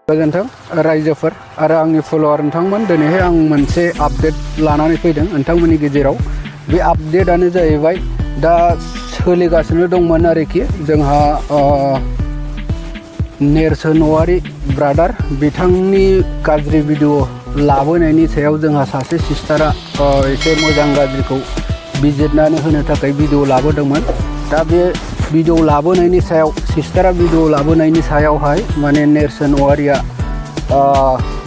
गोजोन्थों रायजोफोर आरो आंनि फलोवार नोंथांमोन दिनैहाय आं मोनसे आपडेट लानानै फैदों नोंथांमोननि गेजेराव बे आपडेटआनो जाहैबाय दा सोलिगासिनो दंमोन आरोखि जोंहा नेरसोनवारि ब्रादार बिथांनि गाज्रि भिडिअ लाबोनायनि सायाव जोंहा सासे सिस्टारा एसे मोजां गाज्रिखौ बिजिरनानै होनो थाखाय भिडिअ लाबोदोंमोन दा बे भिडिअ लाबोनायनि सायाव सिस्टारा भिडिअ लाबोनायनि सायावहाय माने नेरसोनवारिया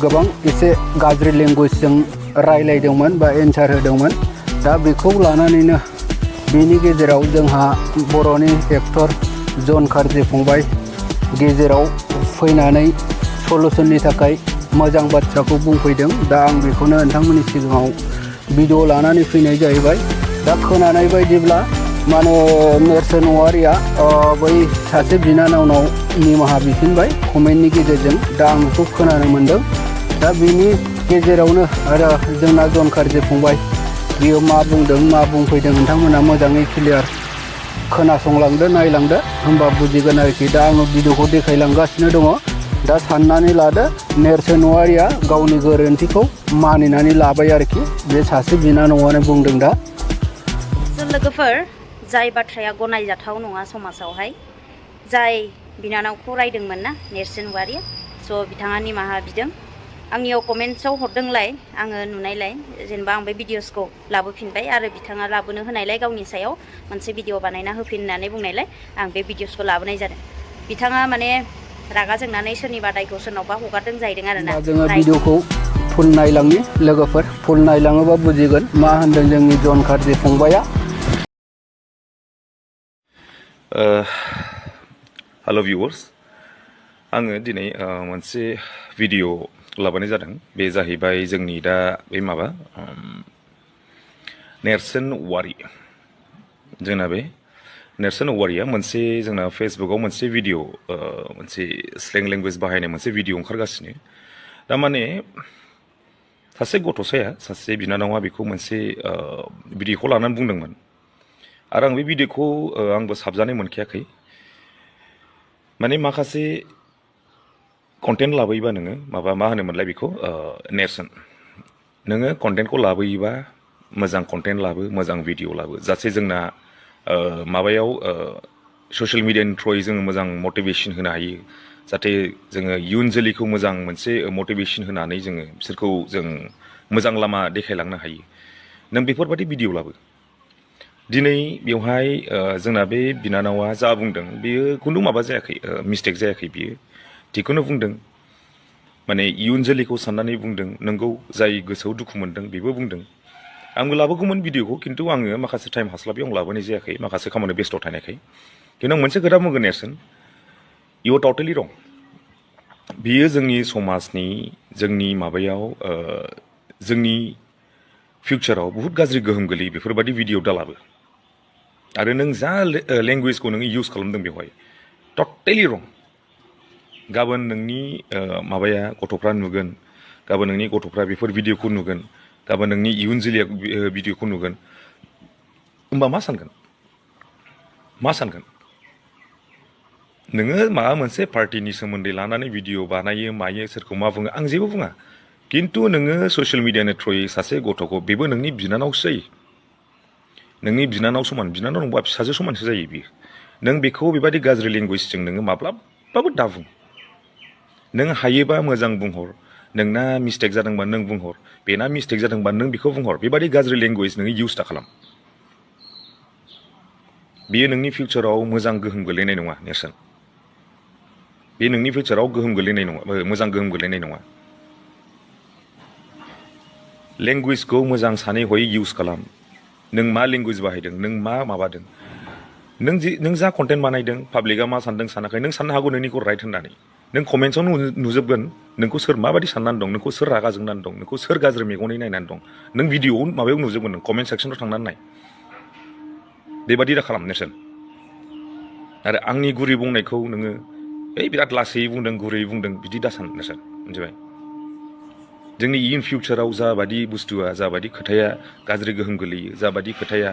गोबां एसे गाज्रि लेंगुवेजजों रायलायदोंमोन बा एन्सार होदोंमोन दा बेखौ लानानैनो बेनि गेजेराव जोंहा बर'नि एक्टर जन कार्जि फंबाय गेजेराव फैनानै सलुसननि थाखाय मोजां बाथ्राखौ बुंफैदों दा आं बेखौनो नोंथांमोननि सिगाङाव भिडिअ लानानै फैनाय जाहैबाय दा खोनानाय बायदिब्ला माने नेरसोनवारिया बै सासे बिनानावनाव निमाहा बिफिनबाय कमेन्टनि गेजेरजों दा आं बेखौ खोनानो मोन्दों दा बेनि गेजेरावनो आरो जोंना जन कार्जि फंबाय बियो मा बुंदों मा बुंफैदों नोंथांमोना मोजाङै क्लियार खोनासंलांदो नायलांदो होमबा बुजिगोन आरोखि दा आङो भिडिअखौ देखायलांगासिनो दङ दा साननानै लादो नेरसोनवारिया गावनि गोरोन्थिखौ मानिनानै लाबाय आरोखि बे सासे बिनानावानो बुंदों दा लोगोफोर जाय बाथ्राया गनायजाथाव नङा समाजावहाय जाय बिनानावखौ रायदोंमोन ना नेरसोनवारिया स' बिथाङा निमाहा बिदों आंनियाव कमेन्ट्सआव हरदोंलाय आङो नुनायलाय जेनेबा आं बे भिडिअसखौ लाबोफिनबाय आरो बिथाङा लाबोनो होनायलाय गावनि सायाव मोनसे भिडिअ बानायना होफिन होननानै बुंनायलाय आं बे भिडिअसखौ लाबोनाय जादों बिथाङा माने रागा जोंनानै सोरनिबा दायखौ सोरनावबा हगारदों जाहैदों आरोना जोङो भिडिअखौ फुल नायलांनि लोगोफोर फुल नायलाङोबा बुजिगोन मा होनदों जोंनि जन कार्जि फंबाया हेलो भिउअर्स आङो दिनै मोनसे भिडिअ लाबोनाय जादों बे जाहैबाय जोंनि दा बे माबा नेरसोनवारि जोंना बे नेरसोनवारिया मोनसे जोंना फेसबुकाव मोनसे भिडिअ मोनसे स्लें लेंगुवेज बाहायनाय मोनसे भिडिअ ओंखारगासिनो थारमाने सासे गथ'साया सासे बिनानावा बेखौ मोनसे भिडिअखौ लानानै बुंदोंमोन आरो आं बे भिडिअखौ आंबो साबजानाय मोनखायाखै माने माखासे कन्टेन्ट लाबोयोबा नोङो माबा मा होनोमोनलाय बेखौ नेरसोन नोङो कन्टेन्टखौ लाबोयोबा मोजां कन्टेन्ट लाबो मोजां भिडिअ लाबो जाहाथे जोंना माबायाव ससियेल मिडियानि थ्रुयै जोङो मोजां मटिभेसन होनो हायो जाहाथे जोङो इयुन जोलैखौ मोजां मोनसे मटिभेसन होनानै जोङो बिसोरखौ जों मोजां लामा देखायलांनो हायो नों बेफोरबायदि भिडिअ लाबो दिनै बेवहाय जोंना बे बिनानावा जा बुंदों बेयो खुनु माबा जायाखै मिस्टेक जायाखै बियो थिगखौनो बुंदों माने इयुन जोलैखौ साननानै बुंदों नोंगौ जाय गोसोआव दुखु मोनदों बेबो बुंदों आंबो लाबोगौमोन भिडिअखौ खिन्थु आङो माखासे टाइम हास्लाबियाव आं लाबोनाय जायाखै माखासे खामानि बेस्थ' थानायखाय खिन्थु आं मोनसे खोथा बुंगोन नेरसोन इउ आर टटेलि रं बियो जोंनि समाजनि जोंनि माबायाव जोंनि फिउचाराव बुहुत गाज्रि गोहोम गोलैयो बेफोरबायदि भिडिअ दालाबो आरो नों जा लेंगुवेजखौ नोङो इउज खालामदों बेवहाय टटेलि रं गाबोन नोंनि माबाया गथ'फ्रा नुगोन गाबोन नोंनि गथ'फ्रा बेफोर भिडिअखौ नुगोन गाबोन नोंनि इयुन जोलैया भिडिअखौ नुगोन होमबा मा सानगोन नोङो माबा मोनसे पार्टिनि सोमोन्दै लानानै भिडिअ बानायो मायो सोरखौ मा बुङो आं जेबो बुङा खिन्थु नोङो ससियेल मिडियानि थ्रुयै सासे गथ'खौ बेबो नोंनि बिनानावसो जायो नोंनि बिनानाव समान बिनानाव नंबा फिसाजो समानसो जायो बियो नों बेखौ बेबायदि गाज्रि लेंगुवेजजों नोङो माब्लाबाबो दाबुं नों हायोबा मोजां बुंहर नोंना मिस्टेक जादोंबा नों बुंहर बेना मिस्टेक जादोंबा नों बेखौ बुंहर बेबायदि गाज्रि लेंगुवेज नोङो इउस दा खालाम बेयो नोंनि फिउचाराव मोजां गोहोम गोलैनाय नङा नेरसोन बे नोंनि फिउचाराव गोहोम गोलैनाय नङा मोजां गोहोम गोलैनाय नङा लेंगुवेजखौ मोजां सानै हयै इउस खालाम नों मा लेंगुवेज बाहायदों नों मा माबादों नों जा कन्टेन्ट बानायदों पाब्लिकआ मा सानदों सानाखै नों साननो हागौ नोंनिखौ राइट होननानै नों कमेन्ट्सआवनो नुजोबगोन नोंखौ सोर माबायदि साननानै दं नोंखौ सोर रागा जोंनानै दं नोंखौ सोर गाज्रि मेगनै नायनानै दं नों भिडिअआव माबायाव नुजोबगोन नों कमेन्ट सेक्सनाव थांनानै नाय बेबादि दा खालाम नेरसोन आरो आंनि गुरै बुंनायखौ नोङो बिराद लासै बुंदों गुरै बुंदों बिदि दासान नेरसोन मिथिबाय जोंनि इयुन फिउचाराव जाबादि बुस्थुआ जाबादि खोथाया गाज्रि गोहोम गोलैयो जाबादि खोथाया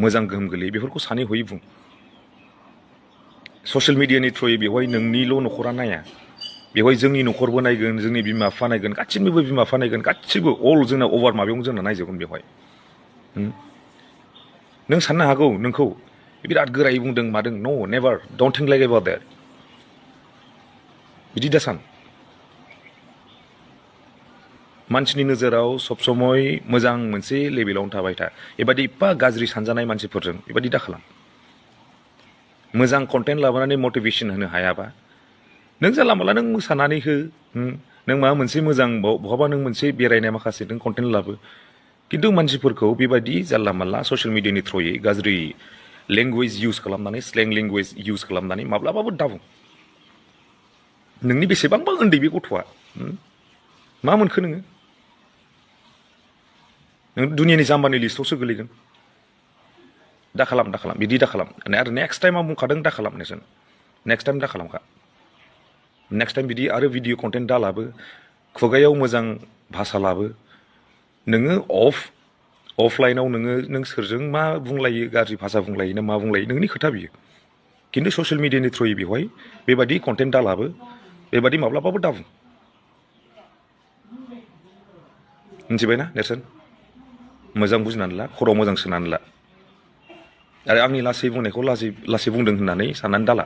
मोजां गोहोम गोलैयो बेफोरखौ सानै हयै बुं ससियेल मिडियानि थ्रुयै बेवहाय नोंनिल' न'खरा नाया बेवहाय जोंनि न'खरबो नायगोन जोंनि बिमा बिफा नायगोन गासिनिबो बिमा बिफा नायगोन गासिबो अल जोंना अभार माबायावनो जोंना नायजोबगोन बेवहाय नों साननो हागौ नोंखौ बिराद गोरायै बुंदों मादों नो never don't think like about that बिदि दा सान मानसिनि नोजोराव सब समय मोजां मोनसे लेभेलावनो थाबाय था बेबादि एफा गाज्रि सानजानाय मानसिफोरजों बेबादि दा खालाम मोजां कन्टेन्ट लाबोनानै मटिभेसन होनो हायाबा नों जानला मोनला नों मोसानानै हो नों माबा मोनसे मोजां बहाबा नों मोनसे बेरायनाय माखासे नों कन्टेन्ट लाबो खिन्थु मानसिफोरखौ बेबायदि जानला मोनला ससियेल मिडियानि थ्रुयै गाज्रि लेंगुवेज इउज खालामनानै स्लें लेंगुवेज इउज खालामनानै माब्लाबाबो दाबुं नोंनि बेसेबांबा उन्दै बे गथ'आ मा मोनखो नों दुनियानि जाम्बानि लिस्टआवसो गोलैगोन दा खालाम बिदि दा खालाम आरो नेक्स्ट टाइम आं बुंखादों दा खालाम नेरसोन नेक्स्ट टाइम दा खालामखा नेक्स्ट टाइम बिदि आरो भिडिअ कन्टेन्ट दा लाबो खुगायाव मोजां भाषा लाबो नोङो अफलाइनाव नों सोरजों मा बुंलायो गाज्रि भाषा बुंलायो ना मा बुंलायो नोंनि खोथा बियो खिन्थु ससियेल मिडियानि थ्रुयै बेवहाय बेबादि कन्टेन्ट दा लाबो बेबादि माब्लाबाबो दाबुं मिथिबायना नेरसोन मोजां बुजिनानै ला खर'आव मोजां सोनानै ला आरो आंनि लासै बुंनायखौ लासै बुंदों होननानै साननानै दाला